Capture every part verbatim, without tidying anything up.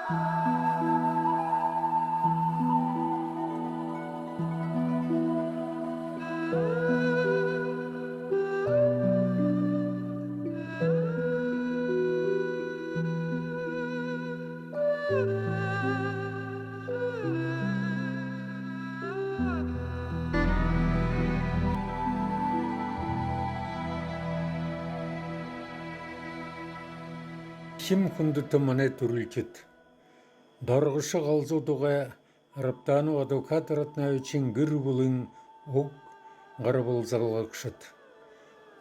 Эхин, хүндэтэ манай түрэлхид! Доргошо Галзуудуугай Рабданов Адвокат Ратнаевичай гэр бүлын уг гарбалзалагшад!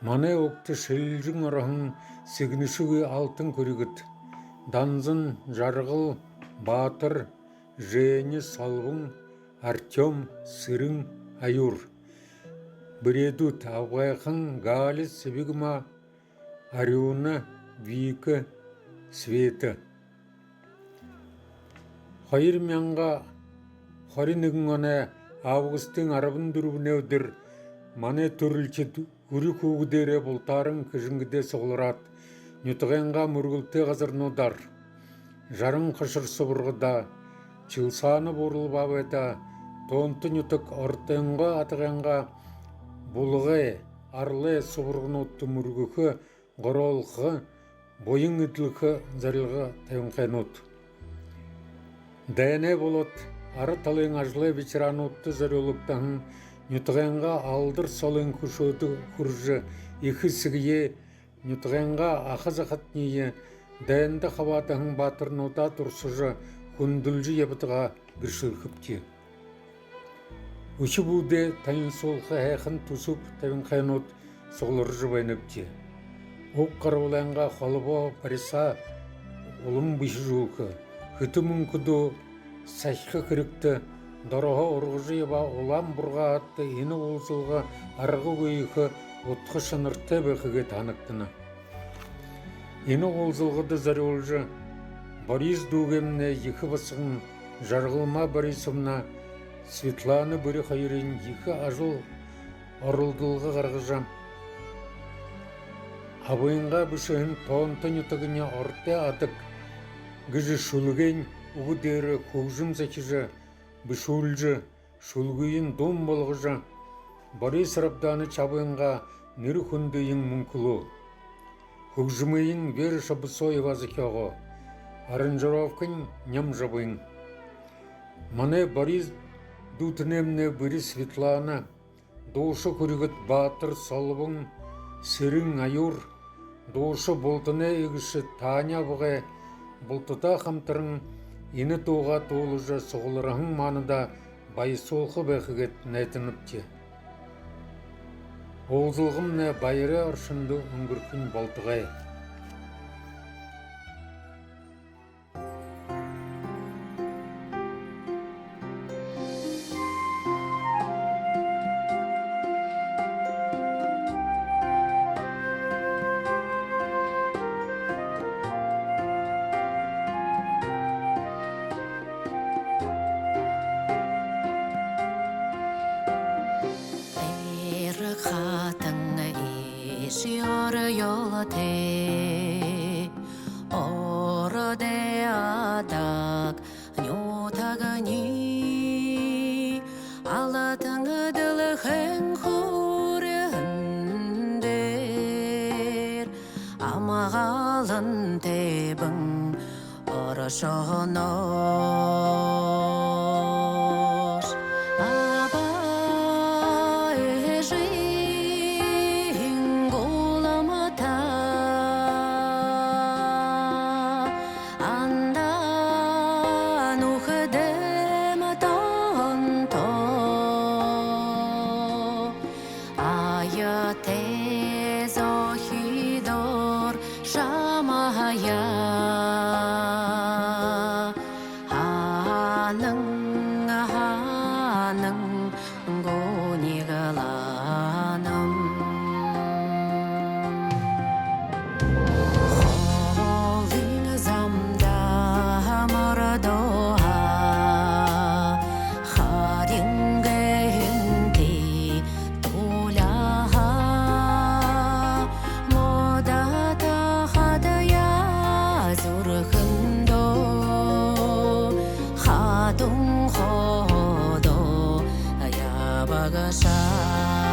Манай угта шэлэлжэн ороһон сэгнэшэгүй алтан хүрьгэд: Данзан, Жаргал, Баатар, Женя, Солбон, Артём, Сэрэн, Аюур. Бэреэдүүд: Абгайхан, Галя, Сэбэгма, Арюуна, Вика, Света. Хоёр мянга хорин нэгэн оной августын арбан дүрбэнэй үдэр манай түрэлхид үри хүүгэдээрээ бултааран Хэжэнгэдэ суглараад, нютагайнгаа мүргэлтэй газарнуудаар: Жаран хошор субаргада, Чилсана буурал баабайда, Тоонто нютаг Ородойнгоо Адагайнгаа Булагай, Арлай субаргануудта мүргэхэ, гороолхо, буян эдлэхэ зорилго табинхайнууд. Дайнай болоод ара талын ажалай ветерануудта зорюулагдаһан нютагайнгаа алдар солын хүшөөдэ хүрэжэ, эхэ эсэгэеэ, нютагайнгаа аха захатание, дайнда хабаадаһан баатарнуудаа дурсажа, хүндэлжэ ябадагаа гэршэлхэбди. Үхибүүдээ танилсуулха һайхан түсэб табинхайнууд сугларжа байнабди. Уг гарбалайнгаа холбоо барисаа улам бэшэжүүлхэ, хэтэ мүнхэдөө сахиха хэрэгтэ дороһоо ургажа ябаа улаан бургааһадта энэ уулзалга аргагүй ехэ удха шанартай байха гээд һанагдана. Энэ уулзалгада зорюулжа Борис дүүгэймнай ехэ басаган Жаргалма Борисовна Светлана Бэри хоёрынь ехэ ажал оролдолго гаргажа, абынгаа бэшэһэн «Тоонто нютагни Ородой Адаг» гэжэ шүлэгэй үгэ дээрэ хүгжэм захижа, бэшүүлжэ, шүлэгыень дуун болгожо, Борис Рабданович абынгаа нэрэ хүндыень мүнхэлөө. Хүгжэмыень Вера Шабусоева зохёогоо, аранжировкань Нямжабын. Манай Борис дүүтэнэймнай Бэри Светлана, дууша хүрьгэд Баатар, Солбон, Сэрэн, Аюур, дууша бултанай эгэшэ Таня абгай бултадаа хамтаран энэ дуугаа дуулажа, суглараһан маанадаа баясуулха байха гээд найданабди. Уулзалгамнай баярай оршондо үнгэрхэнь болтогой. Эр хатан эжы орёолтой Ородой Адаг нютагни алтан дэлхэйн хүрьһэн дээрэ амгалан тэбэн оршоһоноор, аба эжын гуламта, анда нүхэдэйм тоонто, аятай зохидоор шамайе һанаа. Тунхагаа ябагша.